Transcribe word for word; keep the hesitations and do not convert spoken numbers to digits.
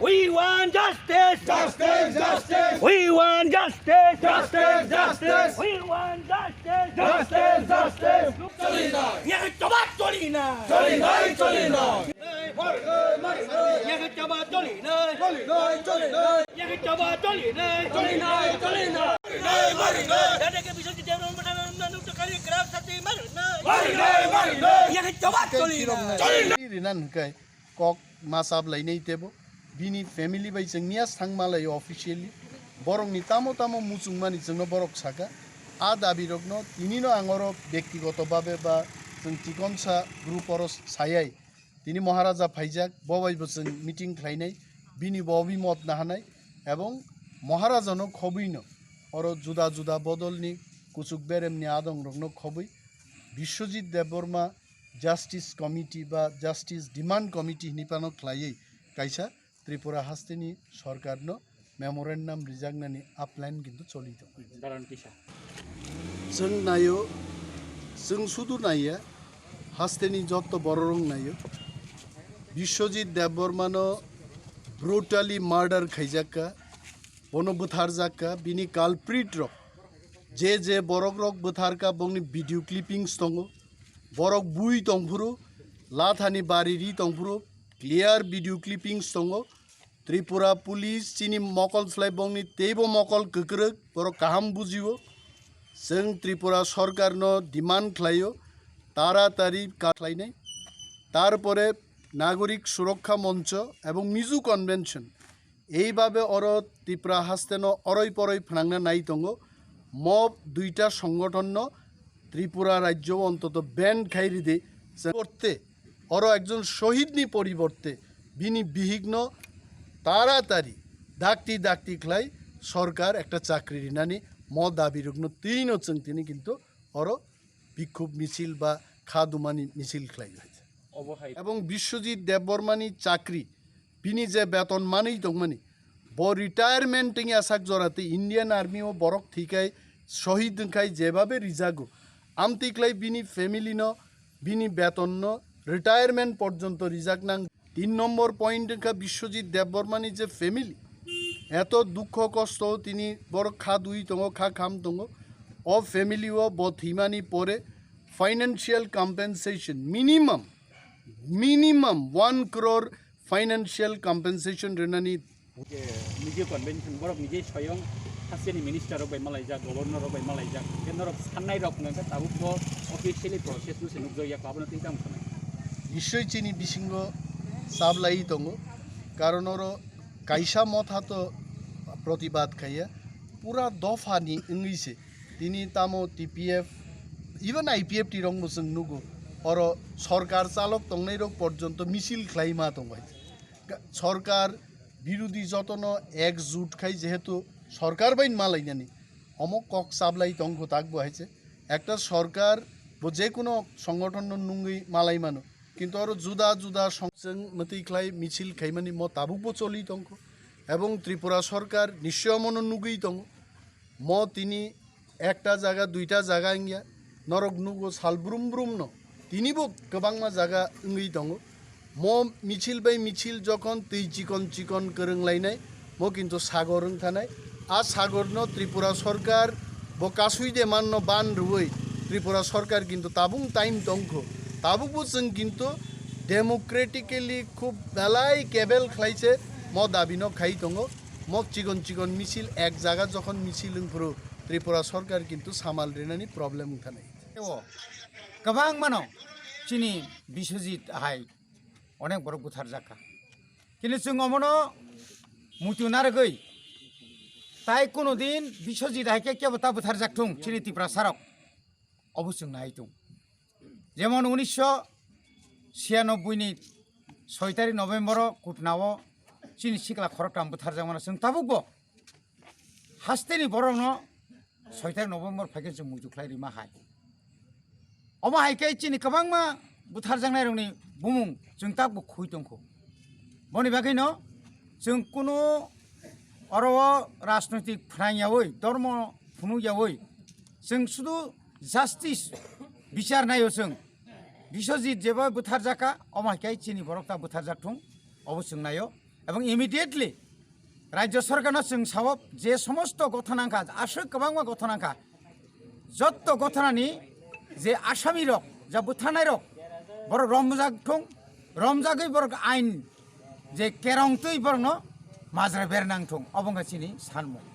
We want justice! Justice! Justice! We want justice! Justice! Justice! We want justice! Justice! Justice! চলি না! ন্যায় চাবা চলি না! চলি নাই, চলি না! ন্যায় চাবা চলি না! চলি নাই, চলি না! ন্যায় চাবা চলি না! চলি নাই, চলি না! চলি নাই, চলি না! এটাকে বিশ্বজিৎ দেববর্মা, গ্রাম সাথে মারুন না! চলি নাই, চলি না! ন্যায় চাবা চলি না! চলি না! Rinani hwnkhe kok ma chap lainai tebo. Bini family bai chwng miya thang malai officially. Borokni tamo tamo muchungmani chwngno borok saka. A dabirokno tinino ang oro byaktigoto babe ba chwng chikonsa group oro sayai. Tini Maharaja phaijak, bo bai bo chwng meeting khlainai. Bini bo obimot nahanai. Ebong Maharajano khobuino oro juda juda bodolni kuchuk beremni adongrokno khobui Biswajit Debbarma Justice Committee ba Justice Demand Committee hinwi phano khlaiwi kaisa Tripura hasteni sorkarno memorandum rijaknani a plan kintu choli tongo. Karon kisa? Chwng naio, chwng sudu naiya, hasteni jotto bororok naio. Biswajit Debbarmano brutally murder khaijakka, bono bwtharjakka, bini culprit rok, je je borok rok bwtharka, bongni video clippings tongo, borok bui tongphuru, lathani bari ri tongphuru, clear video clippings tongo. Tripura Police chini mokol slai bongni teibo mokol kwkrwk, borok kaham bujio. Chwng Tripura sorkarno demand khlaio, taratari ka khlainai. Tarpore Nagorik Surokha Moncho ebong Mizo Convention. Eibabe oro Tripura hasteno oroi poroi phnangna nai tongo. Mob duita songothonno Tripura rajyo ontoto ban khai ridi. Korte oro ekjon shohidni poriborte bini bihikno taratari dakti dakti khlai sorkar ekta chakri rinani mo dabirokno twino chwng tini kintu oro bikhub misil ba kha dumani misil khlai. Obo hai. Ebong Biswajit Debbarmani chakri, bini je beton manwi tongmani, bo retirement wngya sak jora tei Indian Army o borok thikai shohid wngkhai jebabe rijago. Amtwi khlai bini family no, bini beton no retirement porjonto rijak nang. Tin nombor point wngkha Biswajit Debbarmani je family, eto dukho kosto tini borok kha dui tongo, kha kham tongo. O family o bo thwimani pore financial compensation minimum, minimum one crore financial compensation rinani. Je Mizo Convention borok nije soyong hasteni minister rok bai malaijak, governor rok bai malaijak, je norok sannai rok nangkha tabuk bo officially process no se nukjakya, abono twi tamo sanai. Nischoi chini bisingo chablai tongo, karon oro kaisa motha to protibad khaiya, pura dophani wngwi se tini tamo T P F, even I P F T rok bo chwng nugo, oro sorkar chalok tongnai rok porjonto misil khlai ma tongo. Ga-, sorkar birodhi jotono ekjut khai jehetu sorkar bai malainani, omo kok chablai tongkho tak bo hai se. Ekta sorkar bo je kono songothon no nungwi malai mano, kintu oro juda juda song-, chwng mwtwi khlai misil khaimani mo tabuk bo choli tongkho, ebong Tripura sorkar nischoi omono nugwi tongo. Mo tini ekta jaga, duita jaga wngya, norok nugo sal brum brum no. Tini bo kwbangma jaga wngwi tongo. Mo misil bai misil jokhon twi chikon chikon kwrwng lainai, mo kintu sagor wng thanai. A sagor no Tripura sorkar bo kasui de man no ban rwui Tripura sorkar kintu tabung time tongkho. Tabuk bo chwng kintu democratically khub belai kebel khlai se mo dabi no khai tongo. Mok chikon chikon misil ek jaga jokhon misil wngphuru Tripura sorkar kintu samal rinani problem wngthanai. O kwbangmano chini Biswajit hai onek borok butharjakha. Kintu chwng omono muitu narwgwi tai kuno din Biswajit hai khe kebo ta butharjak thung chini Tiprasarok. Obo chwng nai tung. Jemon unisho chhiyanobboini soi tarik November o Kutna o chini sikla khoroktham butharjakmano chwng tabukbo hasteni borokno soi tarik November phaikhe chwng muitu khlai rima hai. Omo hai khe chini kwbangma butharjaknairokni bumung chwng tabukbo khui tongkho. Boni bagwino chwng kuno oro o rajnoitik phnang yaui, dormo phunuk yaui, chwng sudu justice bichar naio chwng. Biswajit jeba butharjakha, omo hai khe chini borok ta butharjak thung, obo chwng naio. Ebong immediately Rajya Sorkarno chwng sao, je somosto gothona wngkha, aswk kwbangma gothona wngkha, jotto gothanani je asamirok, ja bwthanairok, borok romjak thung, romjagwi borok ain je kerong twi borokno majra bernang thung, obo wngkha chini sanmung.